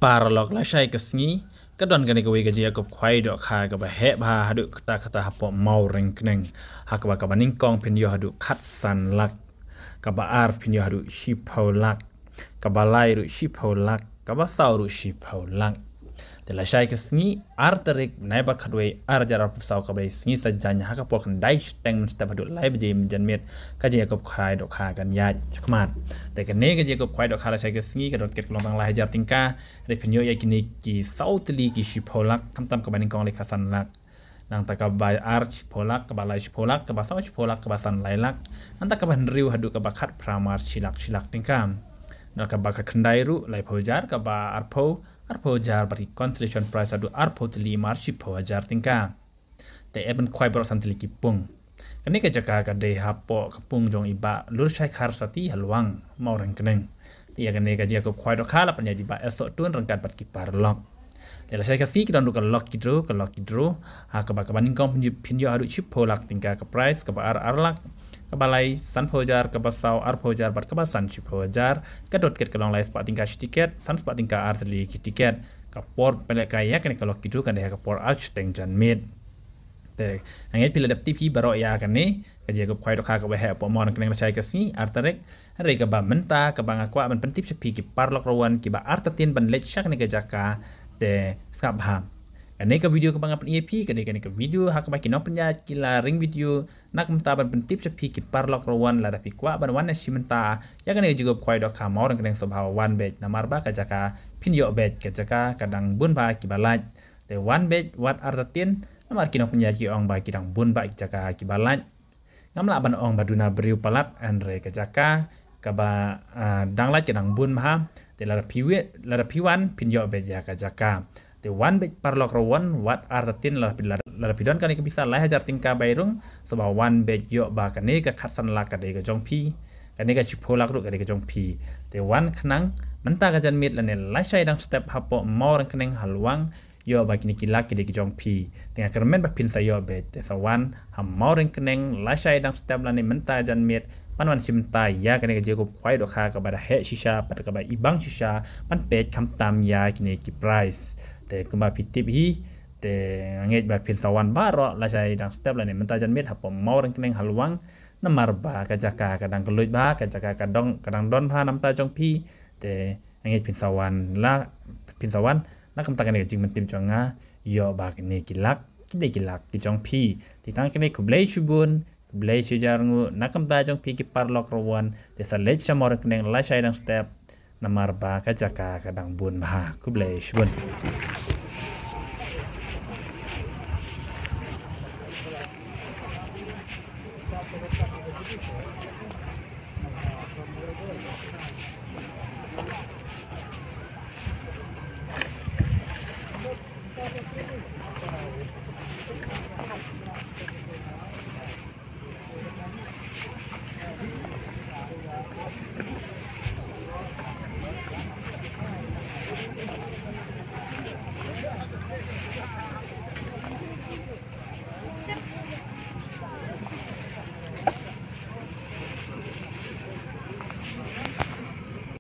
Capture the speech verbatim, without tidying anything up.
Paralok, lashai ka sngi ka don kane kawei ka jingïakob khwai dohkha kaba heh bha haduh katta katta hapoh Mawryngkneng, ha kaba kaba nyngkong phin ïoh haduh khatsan lak, kaba ar phin ïoh haduh shiphew lak, kaba lai ruh shiphew lak, kaba saw ruh shiphew lak. Te lashai ka sngi ar tarik bnai ba khatwei ar hajar arphew saw, kaba dei sngi Saitjaiñ, ha ka por khyndai shiteng mynstep haduh lai baje mynjanmiet ka jingïakob khwai dohkha kan ïaid shakhmat. Te kane ka jingïakob khwai dohkha lashai ka sngi ka don tiket ka long tang lai hajar tyngka. Hynrei phin ïoh ïa kine ki saw tylli ki shiphew lak, khamtam kaba nyngkong lei khatsan lak, nangta kaba ar shiphew lak, kaba lai shiphew lak, kaba saw shiphew lak, kaba san lai lak, nangta kaba hynriew haduh kaba khatphra mar shi lak, shi lak tyngka. Nangta kaba khyndai ruh laiphew hajar, kaba arphew, arphew hajar, bad ki consolation prize haduh arphew tylli mar shiphew hajar tyngka. Te ïa ban khwai baroh san tylli ki pung. Kane ka jaka ka dei hapoh ka pung jong i Bah Lurshai Kharsati ha Lwang, Mawryngkneng. Te ïa kane ka jingïakob khwai dohkha la pynïaid da i Bah Esohtun ryngkat bad ki paralok. Te lashai ka sngi ki don ruh ka lucky draw, ka lucky draw, ha kaba kaba nyngkong phin ïoh, phin ïoh haduh shiphew lak tyngka ka prize, kaba ar ar lak, kaba lai sanphew hajar, kaba saw arphew hajar bad kaba san shiphew hajar. Ka dor tiket ka long lai spah tyngka shi tiket, san spah tyngka ar tylli ki tiket. Ka por pynlehkai ïa kane ka lucky draw kan dei ha ka por ar shiteng janmiet. Te nga ngeit phi la dep tip hi baroh ïa kane ka jingïakob khwai dohkha kaba heh hapoh Mawryngkneng lashai ka sngi ar tarik. Hynrei kaba mynta kaba nga kwah ban pyntip sha phi ki paralok rawan kiba artatien ban leit sha kane ka jaka, te sngap bha. Kane ka video kaba nga pyni ïa phi, kane, kane ka video ha kaba ki nongpynïaid ki la ring video na ka bynta ban pyntip sha phi ki paralok rawan, lada phi kwah ban wan na shi mynta ïa kane ka jingïakob khwai dohkha Mawryngkneng, sngewbha wan beit, namar ba ka jaka phin ïoh beit, ka jaka ka dang bun bha kiba lait. Te wan beit wat artatien, namar ki nongpynïaid ki ong ba ki dang bun bha ki jaka kiba lait. Ngam lah ban ong ba duna briew palat, hynrei ka jaka kaba, ah, dang lait ka dang bun bha. Te lada phi wi-, lada phi wan phin ïoh beit ïa ka jaka. Te wan beit paralok rawan wat artatien, lada phi, lada, lada phi don kane ka pisa lai hajar tyngka bairung, sngewbha wan beit, ïoh ba kane ka khatsan lak ka dei ka jong phi, kane ka shiphew lak ruh ka dei ka jong phi. Te wan khnang mynta ka janmiet lane lashai dang step hapoh Mawryngkneng ha Lwang, ïoh ba kine ki lak ki dei ki jong phi. Te nga kyrmen ba phin sa ïoh beit. Te sa wan ha Mawryngkneng lashai dang step lane mynta janmiet, ban wan shim bynta ïa kane ka jingïakob khwai dohkha kaba da heh shisha bad kaba ibang shisha ban peit khamtam ïa kine ki prize. Te kumba phi tip hi, te nga ngeit ba phin sa wan baroh lashai dang step lane mynta janmiet hapoh Mawryngkneng ha Lwang, namar ba ka jaka ka dang kylluid bha, ka jaka ka dong, ka dang don bha na bynta jong phi. Te nga ngeit phin sa wan la, phin sa wan na ka bynta kane ka jingmyntip jong nga, ïoh ba kine ki lak ki dei ki lak ki jong phi. Te tang kane, khublei shibun, khublei shihajar nguh na ka bynta jong phi ki paralok rawan. Te sa leit sha Mawryngkneng lashai dang step, namar ba ka jaka ka dang bun bha. Khublei shibun.